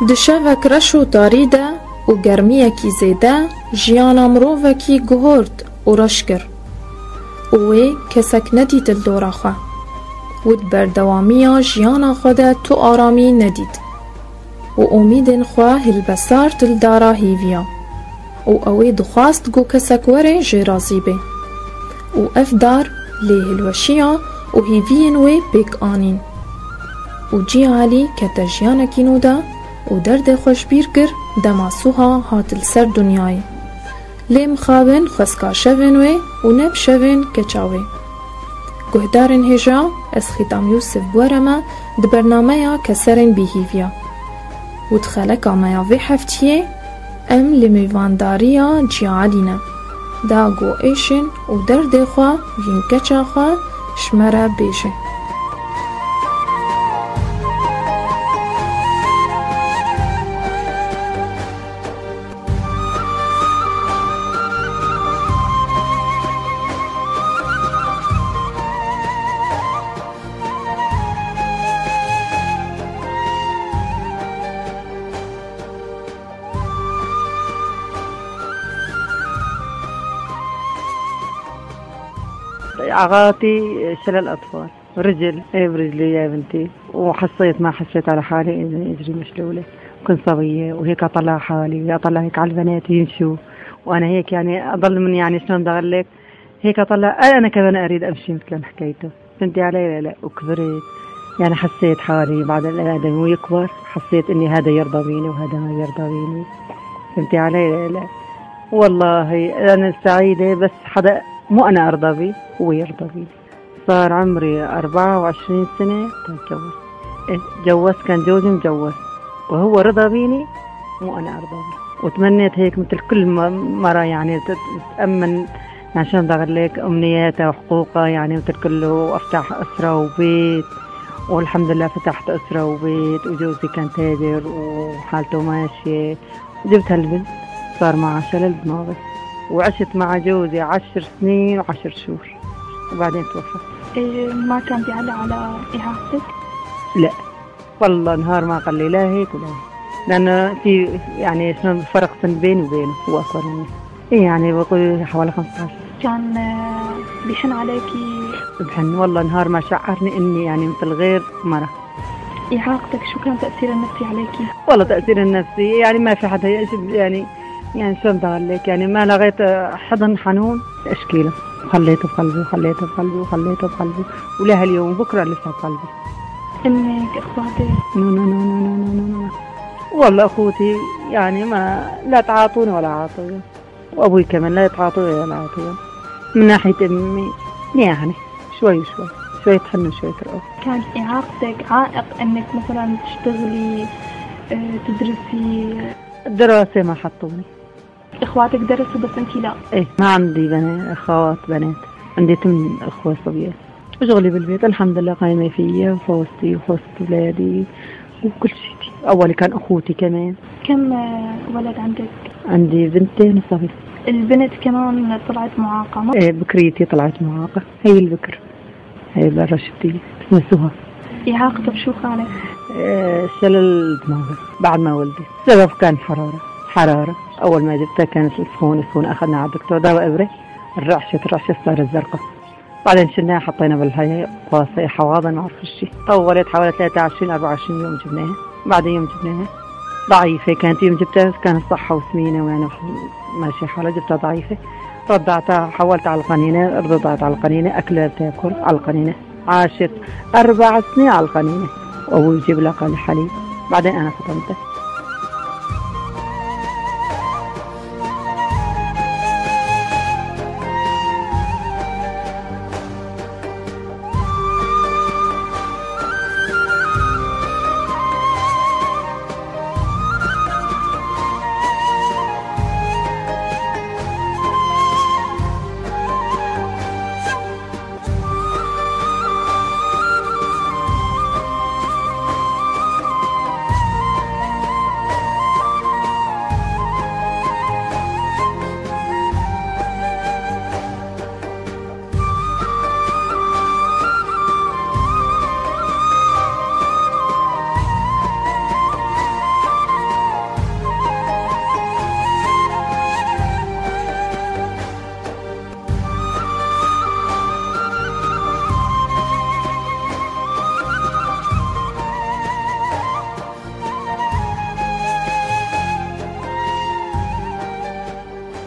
Di şevek reş û tarî de û germiyekî zêde jiyana mirovekî guhort û reş kir û wê kesek nedît li dora xwe û di berdewamiya jiyana xwe de tu aramî nedît û umîdên xwe hilbesart li dara hêviya û ew ê dixwast ku kesek were jê razî bê û ev dar lê hilweşiya û hêviyên wê pêk anîn û Ciya Elî kete jiyanekî nû de û derdê xwe ji bîr kir dema Suha hat li ser dinyayê. Lê mixabin xweska şevên wê û ne bi şevên keça wê. Guhdarên hêja ez Xîtam Yûsif bi we re me di bernameya Keserên Bîhîviya û di xeleka me ya vê heftiyê em li mêvandariya Ciya Elî ne. Da ku êşên û derdê xwe yên keça xwe ji me re bêje. عغاتي شلل أطفال، رجل، إيه برجلي يا بنتي، وحسيت ما حسيت على حالي إني إجري مشلولة، كنت صبية وهيك أطلع حالي وأطلع هيك على البنات يمشوا، وأنا هيك يعني أضل من يعني شلون بدي أقول لك هيك أطلع، أنا كمان أريد أمشي مثل حكايته، فهمتي علي؟ لا لا، وكبرت يعني حسيت حالي بعد الآدم ويكبر حسيت إني هذا يرضى بيني وهذا ما يرضى بيني، فهمتي علي؟ لا لا والله أنا سعيدة، بس حدا مو أنا أرضى بيه هو يرضى بيه. صار عمري 24 سنة تتجوز، إيه، تجوزت كان جوزي مجوز وهو رضى بيني مو أنا أرضى بيه، وتمنيت هيك مثل كل مرة يعني تأمن عشان بدي أقول لك أمنياتها وحقوقها يعني مثل كله، وأفتح أسرة وبيت، والحمد لله فتحت أسرة وبيت، وجوزي كان تاجر وحالته ماشية، جبت هالبنت صار معها شلل دماغي، وعشت مع جوزي 10 سنين و10 شهور وبعدين توفى. إيه، ما كان بيعلق على إعاقتك؟ لا والله نهار ما قال لي لا هيك ولا هيك، لأنه في يعني شنو فرق سن بيني وبينه، هو أكبر مني. إيه يعني بقول حوالي 15. كان بيحن عليكي؟ بحن والله نهار ما شعرني إني يعني مثل غير مرة. إعاقتك شو كان تأثير النفسي عليكي؟ والله تأثير النفسي يعني ما في حدا يعني يعني شلون بدي أقول لك، يعني ما لغيت حضن حنون أشكي له، وخليته بقلبي وخليته بقلبي وخليته بقلبي ولهاليوم وبكره لسه بقلبي. أمك، إخواتك؟ no no no no no no no. والله أخوتي يعني ما لا تعاطوني ولا عاطوني، وأبوي كمان لا يتعاطوني ولا عاطوني. من ناحية أمي يعني شوي شوي شوي تحن وشوي ترقص. كانت إعاقتك عائق إنك مثلا تشتغلي، تدرسي؟ الدراسة ما حطوني. إخواتك درسوا بس أنت لا؟ إيه ما عندي بنات، أخوات بنات، عندي 8 أخوة صبيان. وشغلي بالبيت الحمد لله قايمة فيا وحوستي وحوسة أولادي وكل شيء. أول كان أخوتي كمان. كم ولد عندك؟ عندي بنتين وصبي. البنت كمان طلعت معاقة ما؟ إيه بكريتي طلعت معاقة، هي البكر، هي برا شفتي اسمها سهى. إعاقتها بشو كانت؟ إيه شلل دماغي بعد ما ولدت، السبب كان حرارة، حرارة. أول ما جبتها كانت سخونة سخونة، أخذنا على الدكتور دواء إبرة، الرعشة صارت زرقاء، بعدين شلناها حطينا بالهي قاصة حواضن ما أعرف شي، طولت حوالي 23 24 يوم جبناها، بعدين يوم جبناها ضعيفة كانت، يوم جبتها كانت صحة وسمينة وأنا ماشية حالها، جبتها ضعيفة، رضعتها حولتها على القنينة، رضعت على القنينة، أكلها تاكل على القنينة، عاشت 4 سنين على القنينة، وأبوي يجيب لها قال حليب، بعدين أنا فطمتها.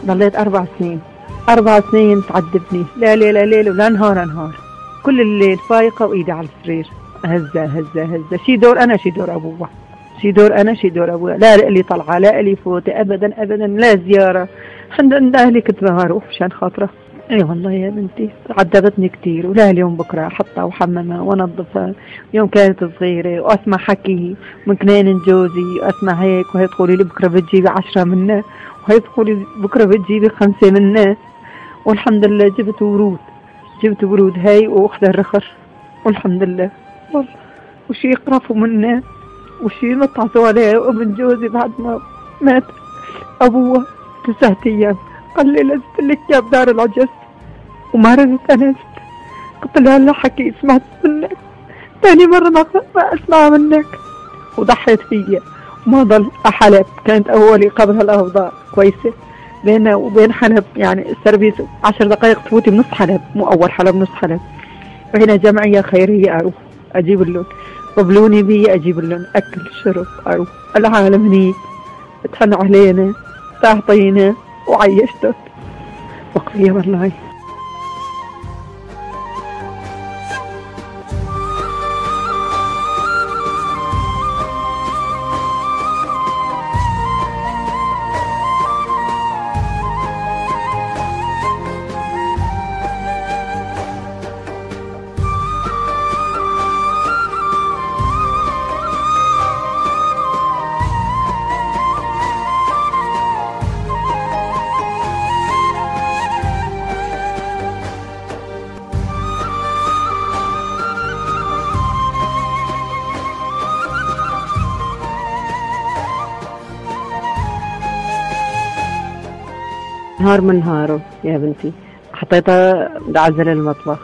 ضليت 4 سنين، 4 سنين تعذبني، لا ليلة ليل ولا نهار نهار، كل الليل فايقة وإيدي على السرير، هزة هزة هزة، شي دور أنا شي دور أبوها، شي دور أنا شي دور أبوها، لا لي طلعة لا لي فوتة أبدا أبدا، لا زيارة عند أهلي كنت ما أروح مشان خاطرة. اي والله يا بنتي عذبتني كثير، ولا اليوم بكره احطها وحممها وانظفها، يوم كانت صغيره واسمع حكي من كنان جوزي، واسمع هيك وهي تقولي لي بكره بتجيبي 10 منا، وهي تقولي بكره بتجيبي 5 منا، والحمد لله جبت ورود، جبت ورود هاي واخذ الرخر والحمد لله والله. وشي يقرفوا منا وشي نطعتوا عليه. وابن جوزي بعد ما مات ابوه 9 ايام قال لي لازم لك يا بدار العجز، وما ردت انا، قلت له هلا حكي سمعت منك ثاني مرة ما اسمع منك، وضحيت فيا وما ضل حلب. كانت اولي قبل هالاوضاع كويسة بيننا وبين حلب، يعني السيرفيس 10 دقائق تفوتي بنص حلب، مو اول حلب نص حلب. هنا جمعية خيرية اروح اجيب لهم، قبلوني بي اجيب لهم اكل شرب، اروح العالم هنيك تحن علينا تعطينا وعيشتك وقفية والله. نهار من نهاره يا بنتي حطيتها بعزل المطبخ،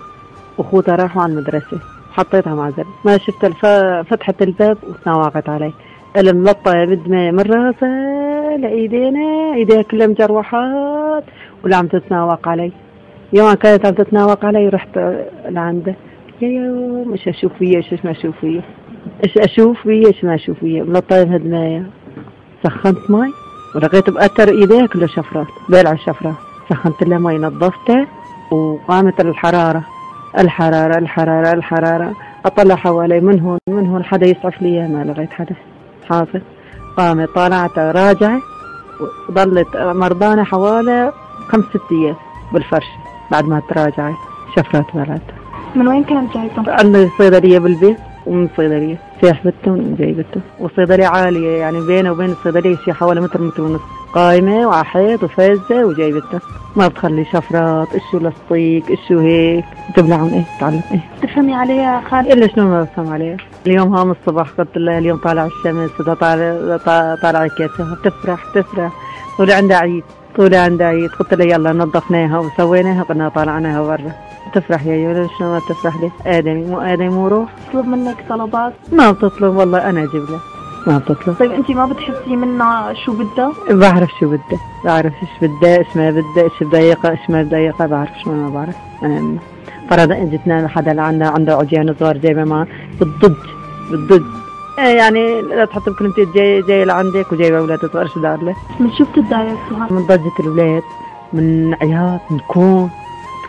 واخوتها راحوا على المدرسة، حطيتها معزل، ما شفت فتحت الباب وتناوقت علي، الملطة يا بنت من راسها لإيدينا، إيديها كلها مجروحات ولا عم تتناوق علي. يوم كانت عم تتناوق علي رحت لعندها، يا يوم ايش اشوف فيها ايش ما اشوف فيها، ايش اشوف فيها ايش ما اشوف فيها، ملطة بهدماية. سخنت مي ولقيت بأثر ايديها كله شفرات، بالع الشفرات، سخنت لها مي نظفتها وقامت الحرارة الحرارة الحرارة الحرارة، أطلع حوالي من هون من هون حدا يسعف لي، ما لقيت حدا حاصل. قامت طالعت راجعة وظلت مرضانة حوالي 5 6 أيام بالفرش بعد ما تراجعت، شفرات بلعتها. من وين كانت جايبتهم؟ عندنا صيدلية بالبيت ومن الصيدلية ساحبتهم وجايبتهم، والصيدلية عالية يعني بينه وبين الصيدلية شي حوالي متر متر ونص، قايمة وعلى حيط وفازة وجايبتها، ما بتخلي شفرات، اشو لصيق، اشو هيك، تبلعهم ايه تتعلم ايه. بتفهمي عليها خالد؟ الا شنو ما بفهم عليها، اليوم هام الصبح قلت لها اليوم طالع الشمس طالع طالع كاسة، بتفرح بتفرح، طول عندها عيد، طول عندها عيد، قلت لها يلا نظفناها وسويناها قلنا طالعناها برا. تفرح يا يولا، شنو ما بتفرح ليه؟ آدمي مو آدمي مو روح. تطلب منك طلبات؟ ما بتطلب والله، أنا أجيب لها، ما بتطلب. طيب أنت ما بتحسي منها شو بدها؟ بعرف شو بدها، بعرف إيش بدها، إيش ما بدها، إيش بضايقها، إيش ما بضايقها، بعرف شو ما بعرف. أنا فرضا إجتنا حدا لعندها عنده عجيان صغار جايبة معها بتضج بتضج، يعني لا تحط بكلمتين جاي جاي لعندك وجايبة أولاد صغار، شو دار له؟ من شو بتتضايق سهى؟ من ضجة الأولاد، من عياط، من كون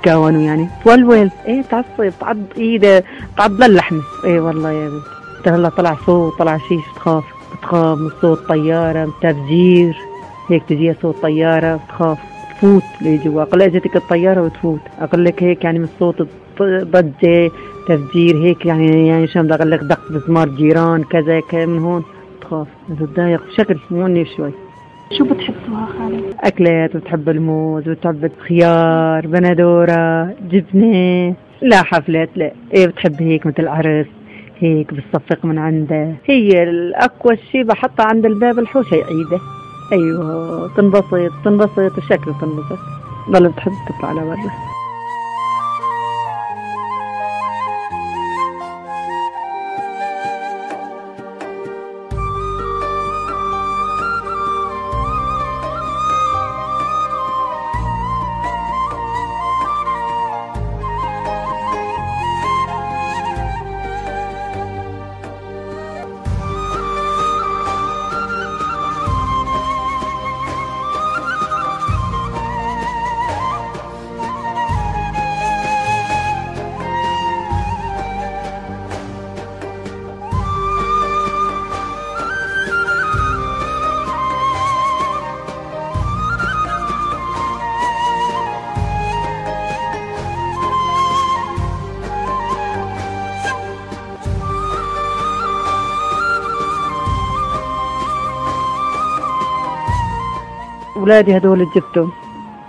تكونوا يعني تولول، ايه تعصب، تعض ايدها، تعض للحمه، ايه والله يا بنتي. هلا طلع صوت، طلع شيء بتخاف، بتخاف من صوت طياره، من تفجير، هيك تجيها صوت طياره بتخاف، تفوت لجوا، اقول اجتك الطياره وتفوت، اقول لك هيك يعني من صوت ضجه، تفجير هيك يعني، يعني شو بدي اقول لك، دق بزمار جيران كذا من هون، بتخاف، بتتضايق بشكل مو اني شوي. شو بتحب سهى خالد؟ أكلات، بتحب الموز، بتحب الخيار، بندورة، جبنة، لا حفلات لا، إيه بتحب هيك مثل عرس، هيك بتصفق من عندها، هي الأقوى شيء بحطها عند الباب الحوش هي عيدة، أيوه تنبسط تنبسط الشكل تنبسط، ضل بتحب تطلع لبرا. اولادي هدول جبتهم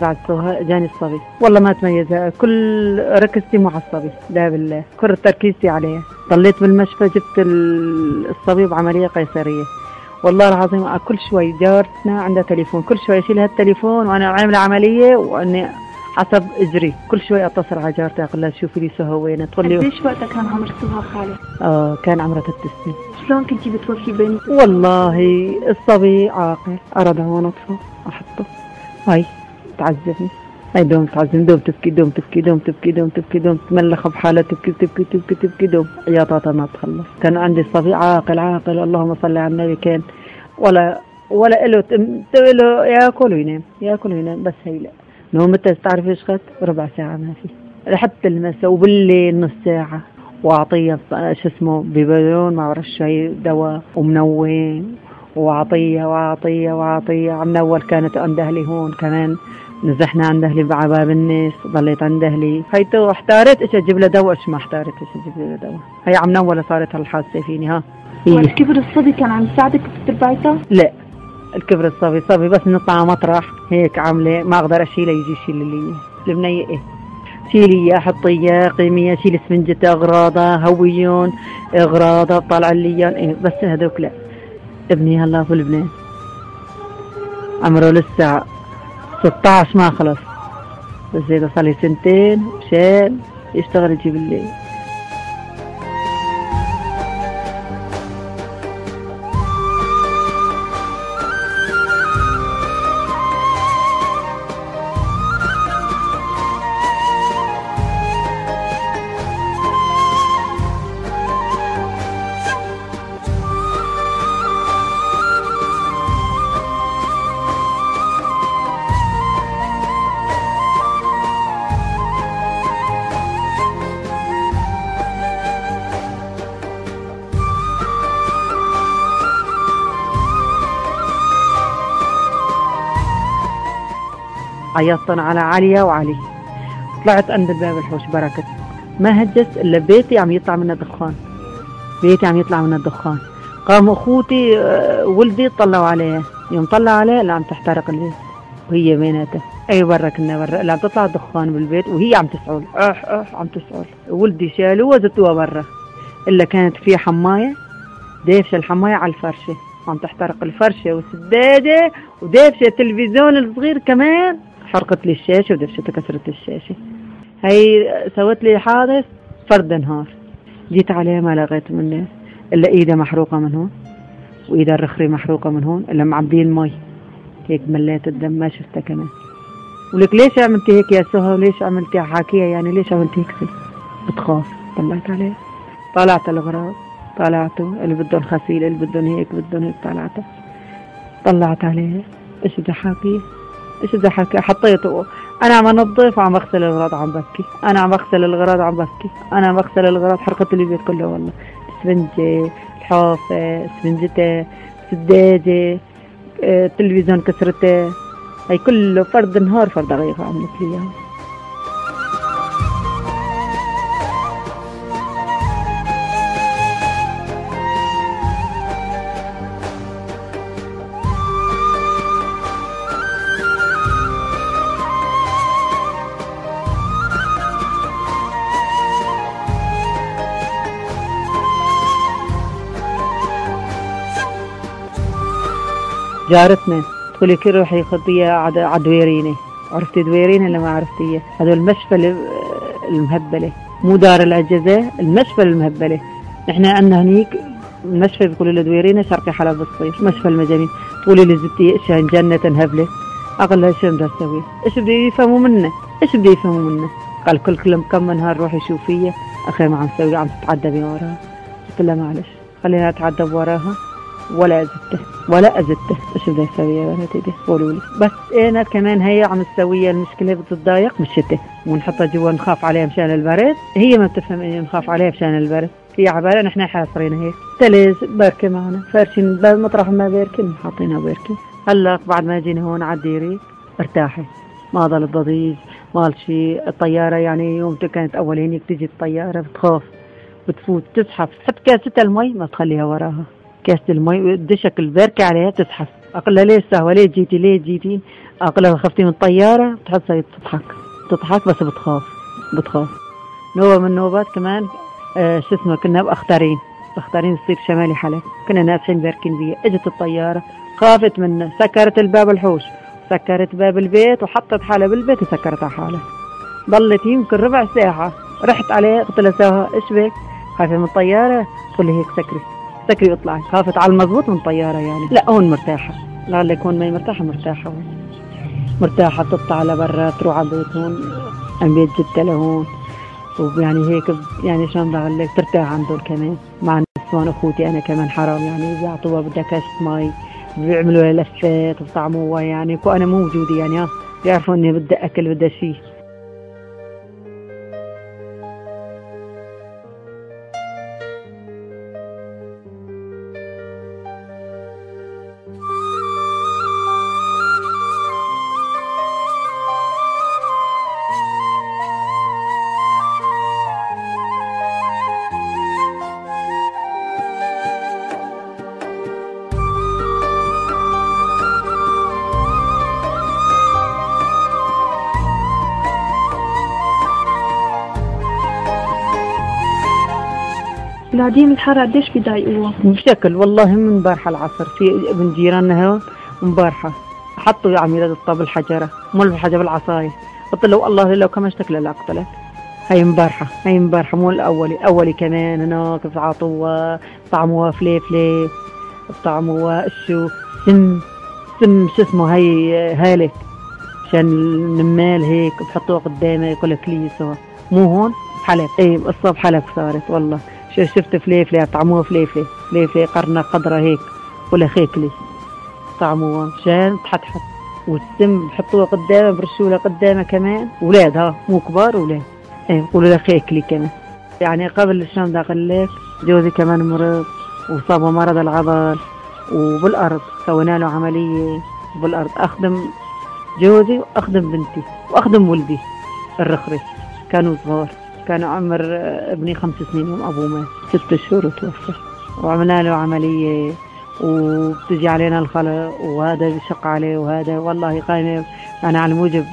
بعد سهى جاني الصبي، والله ما تميزها، كل ركزتي مع الصبي، لا بالله كل تركيزتي عليه. ضليت بالمشفى، جبت الصبي بعملية قيصرية، والله العظيم كل شوي جارتنا عندها تليفون، كل شوي اشيل هالتليفون وانا عامله عملية واني حسب اجري، كل شوي اتصل على جارتي اقول لها شوفي لي سهى وين، تقول لي قديش وقتها كان عمر سهى خالي؟ كان عمرها 3 سنين. شلون كنتي بتوفي بين؟ والله الصبي عاقل، أرضعه ونطفه احطه، هاي تعذبني، هاي دوم تعذبني، دوم تبكي دوم تبكي دوم تبكي دوم تبكي دوم تملخ بحالها، تبكي تبكي تبكي تبكي دوم عياطاتها ما تخلص. كان عندي صبي عاقل عاقل، اللهم صل على النبي، كان ولا له ياكل وينام ياكل وينام، بس هي لا نومتها تعرفي ايش قد؟ ربع ساعة ما في لحتى المساء، وبالليل نص ساعة، واعطيها شو اسمه بيبرون ما بعرف شو هي دواء ومنوم، واعطيها واعطيها واعطيها. عم نول كانت عند اهلي هون كمان، نزحنا عند اهلي بعباب الناس، ضليت عند اهلي. هي تو احتارت ايش اجيب لها دواء، ايش ما احتارت ايش اجيب لها دواء. هي عم نول صارت هالحادثة فيني. ها والكبر الصبي كان عم يساعدك بتربايتها؟ لا الكبر الصبي صبي بس نطلع مطرح هيك عامله ما اقدر اشيله، يجي يشيل لي البنية. ايه شيلي اياه، حطي اياه، قيميه، شيلي اسفنجته، اغراضه، هويون اغراضه، طالع لي اياه، بس هذوك لا. ابني هلا في لبنان عمره لسه 16 ما خلص، بس اذا صار لي سنتين مشان يشتغل يجيب الليل. عيطت على عليا وعلي، طلعت عند الباب الحوش بركت، ما هجست الا بيتي عم يطلع منه دخان، بيتي عم يطلع منه الدخان. قاموا اخوتي ولدي طلعوا عليها، يوم طلعوا عليها لا عم تحترق البيت وهي بيناتها. اي برا كنا برا، لا عم تطلع الدخان بالبيت وهي عم تسعل، اح اح عم تسعل. ولدي شالوها زتوها برا، الا كانت في حماية دافشه الحماية على الفرشة، عم تحترق الفرشة والسداده ودافشه التلفزيون الصغير كمان، حرقت لي الشاشة ودفشتها كسرت الشاشة. هي سوت لي حادث فرد نهار، جيت عليها ما لقيت منها الا ايدها محروقة من هون وايدها الرخري محروقة من هون، الا معبيه المي هيك مليت الدم ما شفتها كمان. ولك ليش عملتي هيك يا سهى؟ وليش عملتي حاكيها يعني ليش عملتي هيك؟ بتخاف. طلعت عليها، طلعت الاغراض، طلعته اللي بدهم خسيل اللي بدهم هيك بدهم هيك، طلعته طلعت عليها. ايش بدي حاكيها؟ ايش بدي احكي؟ حطيته انا عم انظف وعم اغسل الاغراض عم ببكي، انا عم اغسل الاغراض عم ببكي، انا عم اغسل الاغراض، حرقت لي البيت كله والله، اسفنجه، الحافة، اسفنجته، سداده، التلفزيون كسرته، هي كله فرد نهار فرد دقيقة عملت لي اياها. جارتنا تقول لي كل روحي خطية على دويريني، عرفتي دويريني ولا ما عرفتيه؟ هذول المشفى المهبلة، مو دار العجزة، المشفى المهبلة. نحن عندنا هنيك المشفى بيقولوا له دويريني شرقي حلب الصيف، مشفى المجانين. تقولي لي زبتي ايش جنة هبلة، اقول لها شو بدي اسوي؟ ايش بدي يفهموا منا؟ ايش بدي يفهموا منا؟ قال كل كم نهار روحي شوفيه، اخي ما عم تسوي، عم تتعذبي وراها. قلت لها معلش خليها اتعذب وراها ولا أزته ولا أزته. ايش بدي اسوي يا بناتي؟ قولوا لي. بس انا كمان هي عم تسويها المشكلة، بتتضايق بالشتاء ونحطها جوا نخاف عليها مشان البرد، هي ما بتفهم اني نخاف عليها مشان البرد، هي عبالها نحن حاصرين هيك. ثلج باركه معنا، فارشين مطرح ما باركين حاطينها باركه. هلا بعد ما جينا هون على الديري ارتاحت، ما ضل الضجيج ما ضل شيء. الطيارة يعني يوم كانت اول هنيك تيجي الطيارة بتخاف بتفوت تزحف، تحط كاسه المي ما تخليها وراها، كاسة المي دشك البركة عليها تزحف. أقول لها ليش سهوة، ليه جيتي، ليه جيتي؟ أقول لها خفتي من الطيارة؟ بتحسها بتضحك، بتضحك بس بتخاف، بتخاف. نوبة من نوبات كمان، شو اسمه، كنا بأختارين، بأختارين تصير شمالي حلب، كنا نافحين باركين بيها، اجت الطيارة خافت منا، سكرت الباب الحوش، سكرت باب البيت وحطت حالها بالبيت وسكرت على حالها. ضلت يمكن ربع ساعة، رحت عليها قلت لها سهى ايش بك؟ خايفة من الطيارة؟ تقول لي هيك سكري، سكري واطلعي، خافت على المضبوط من الطيارة يعني. لا هون مرتاحة، لا لك هون ما هي مرتاحة، مرتاحة هون، مرتاحة تطلع لبرا، تروح على بيت هون، عند بيت جدتها لهون، ويعني هيك يعني شلون بدي اقول لك ترتاح عندهم كمان مع النسوان. اخوتي انا كمان حرام يعني بيعطوها بدها كاس مي، بيعملوا لها لفات وبطعموها يعني، وانا مو موجودة يعني، بيعرفوا اني بدها اكل بدها شيء. العديم الحارة قديش بيضايقوها؟ بشكل والله من امبارحة العصر في ابن جيراننا هون امبارحة حطوا عم يرد الطبل حجرة، مو الحجرة بالعصاية، قلت له والله لو كمشتك لا اقتلك. هي امبارحة، هي امبارحة مو الأولي، أولي كمان هناك بتعاطوها، طعموها فليفلة، بطعموها شو سم، سم شو اسمه هي هالك مشان النمال هيك بحطوها قدامه يقول لك لي سوا، مو هون بحلب، ايه قصة بحلب صارت والله. شفت فليفلة طعموها فليفلة، فليفلة قرنة خضرة هيك ولا خيكلي طعموها مشان تحتحت، والسم بحطوها قدامها برشوها لقدامها كمان، اولاد ها مو كبار اولاد، ايه بقولوا لها خيكلي كمان. يعني قبل شلون بدي اقول لك جوزي كمان مرض وصابه مرض العضل وبالارض سوينا له عملية بالارض، اخدم جوزي واخدم بنتي واخدم ولدي الرخري، كانوا صغار، كان عمر ابني 5 سنين يوم ابوه مات، 6 شهور وتوفى، وعملنا له عملية وبتجي علينا الخلق وهذا بشق عليه وهذا والله قايمة أنا على موجب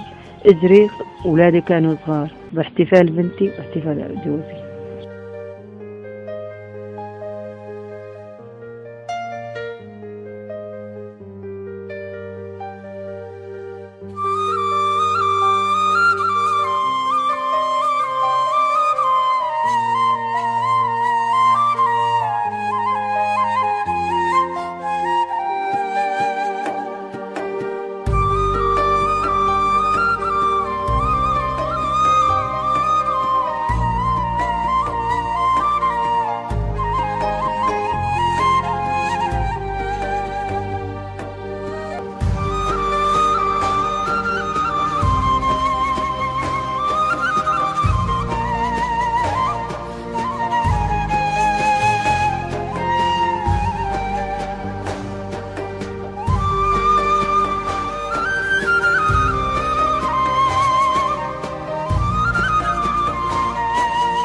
إجري، أولادي كانوا صغار، باحتفال بنتي واحتفال جوزي.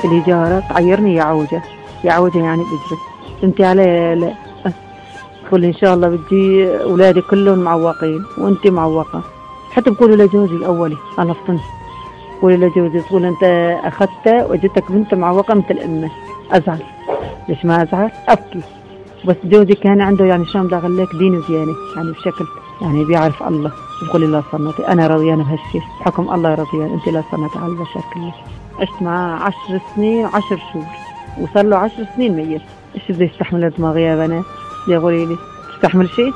اللي جارة تعيرني يا عوجة، يا عوجة يعني بجري انت علي لا تقول لي ان شاء الله بدي اولادي كلهم معوقين وانت معوقة، حتى بقولوا لجوزي الاولي انا فطنت، بقولوا لجوزي تقول انت اخذتها واجتك بنت معوقة مثل امها، ازعل ليش ما ازعل؟ ابكي. بس جوزي كان عنده يعني شلون بدي اقول لك دين وديانة يعني بشكل يعني بيعرف الله، بقول لي لا صنتي انا رضيانة بهالشيء بحكم الله رضيان، انت لا صنتي على البشر كله. عشت معاه 10 سنين 10 شهور وصار له 10 سنين ميت، ايش بده يستحمل دماغي يا بنات؟ يا قولي لي تستحمل شيء؟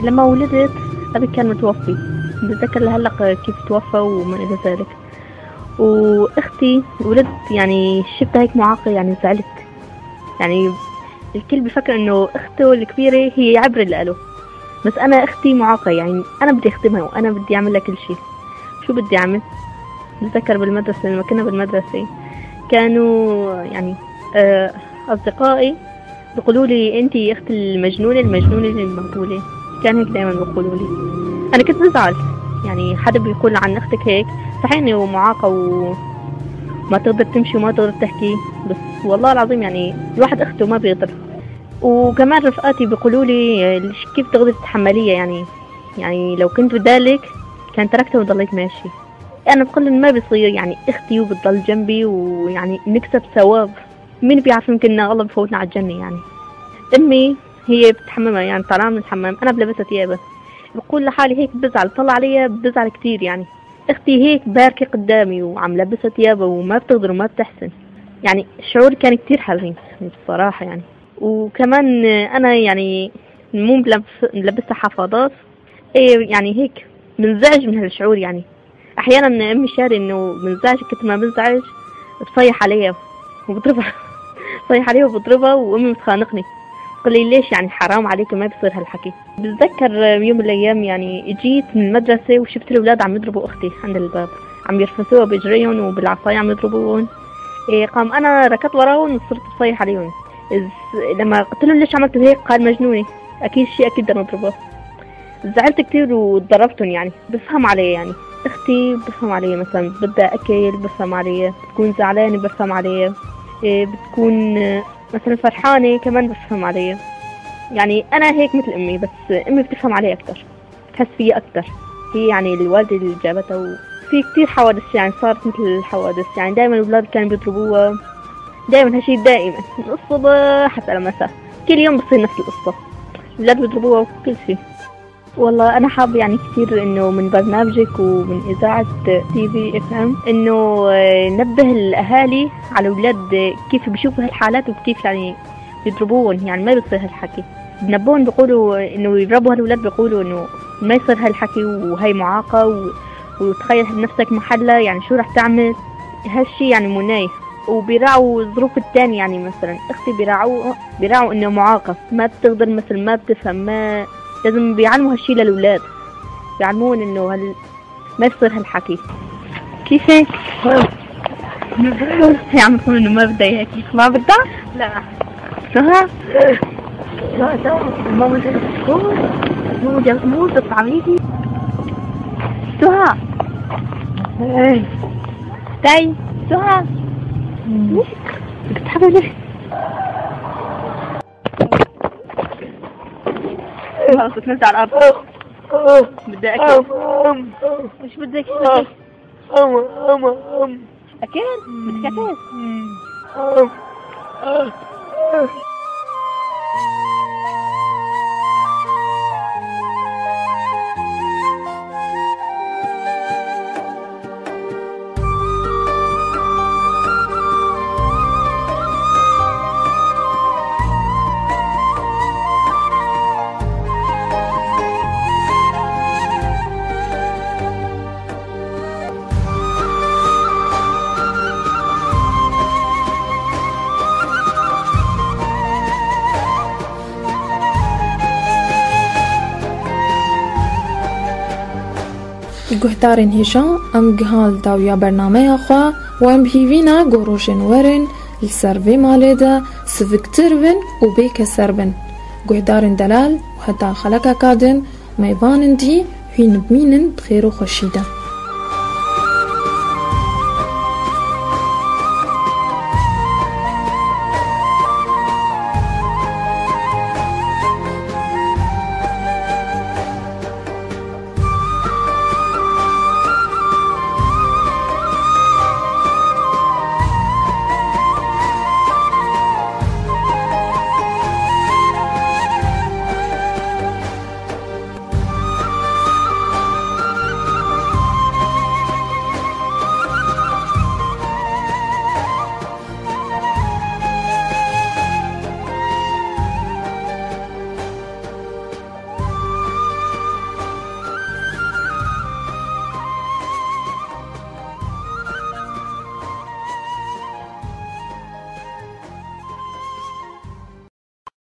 لما ولدت أبي كان متوفي، بتذكر لهلق كيف توفى وما إلى ذلك. وأختي ولدت يعني شفتها هيك معاقة، يعني زعلت، يعني الكل بفكر إنه أخته الكبيرة هي عبرة لإله، بس أنا أختي معاقة، يعني أنا بدي أخدمها وأنا بدي أعمل لها كل شيء. شو بدي أعمل؟ بتذكر بالمدرسة لما كنا بالمدرسة كانوا يعني أصدقائي بيقولوا لي أنت يا أخت المجنونة، المجنونة المهبولة، كان هيك دايما بيقولوا لي. أنا كنت بزعل، يعني حدا بيقول عن أختك هيك، صحيح إنه معاقة وما تقدر تمشي وما تقدر تحكي، بس والله العظيم يعني الواحد أخته ما بيقدر. وكمان رفقاتي بيقولوا لي كيف تقدري تتحمليها، يعني لو كنت بدالك كان تركتها وضليت ماشي. أنا بقول لهم ما بيصير، يعني أختي وبتضل جنبي ويعني نكسب ثواب، مين بيعرف يمكن الله بفوتنا على الجنة. يعني أمي هي بتحممها، يعني طالعة من الحمام أنا بلبسها ثيابها، بقول لحالي هيك بزعل، طلع عليها بزعل كتير. يعني أختي هيك باركة قدامي وعم لبسها ثيابها وما بتقدر وما بتحسن، يعني الشعور كان كتير حزين بصراحة. يعني وكمان أنا يعني مو ملبسها حفاضات، إيه يعني هيك بنزعج من هالشعور. يعني أحيانا أمي شاري إنه بنزعج، كنت ما بنزعج بصيح عليها وبضربها، بصيح عليها وبضربها، وأمي بتخانقني تقول لي ليش يعني حرام عليك ما بصير هالحكي. بتذكر يوم من الأيام يعني جيت من المدرسة وشفت الأولاد عم يضربوا أختي عند الباب، عم يرفسوها بإجريهم وبالعصاية عم يضربوهم. إيه قام أنا ركضت وراهم وصرت بصيح عليهم. لما قلت لهم ليش عملتوا هيك قال مجنونة، أكيد شيء أكيد بدنا نضربها. زعلت كتير وضربتهم. يعني بفهم علي، يعني أختي بفهم علي، مثلا بدها أكل بفهم علي، بتكون زعلانة بفهم علي، إيه بتكون مثلا فرحانة كمان بفهم علي. يعني أنا هيك مثل أمي، بس أمي بتفهم علي أكتر، بتحس فيي أكتر، هي يعني الوالدة اللي جابتها. وفي كتير حوادث يعني صارت مثل الحوادث، يعني دايما الأولاد كانوا بيضربوها، دايما هالشي دائما من الصبح حتى المساء، كل يوم بتصير نفس القصة، الأولاد بيضربوها وكل شيء. والله أنا حابة يعني كثير إنه من برنامجك ومن إذاعة تي في FM إنه نبه الأهالي على الأولاد كيف بيشوفوا هالحالات وكيف يعني يضربوهم، يعني ما بيصير هالحكي. بنبههم بيقولوا إنه يضربوا هالأولاد، بيقولوا إنه ما يصير هالحكي وهي معاقة وتخيل نفسك محلها، يعني شو رح تعمل، هالشي يعني مناي. وبيراعوا الظروف الثانية، يعني مثلا أختي بيراعوا إنه معاقة ما بتقدر مثلا ما بتفهم، ما لازم بيعلموا هالشي للأولاد، بيعلمون إنه ما يصير هالحكي. كيفك؟ هي عم تقول إنه ما بدها إياكي. ما بدها؟ لا. سهى؟ لا لا ماما جابت بسكوت، ماما جابت موز بتعملي. سهى. إيه. تعي سهى. ليش؟ بدك تحضري ليش؟ خلص تنزل على الأرض. بدي أكل. وش بدك؟ أكل؟ بدك أكل؟ Guhdarên hêja em giha li dawiya bernameya xwe û em bi hêvîna ku rojên werin li ser vê malê de siviktir bin û bêkeser bin. Guhdarên delal û heta xelekeka din û mêvanên dî hûn bimînin bi xêr û xweşî de.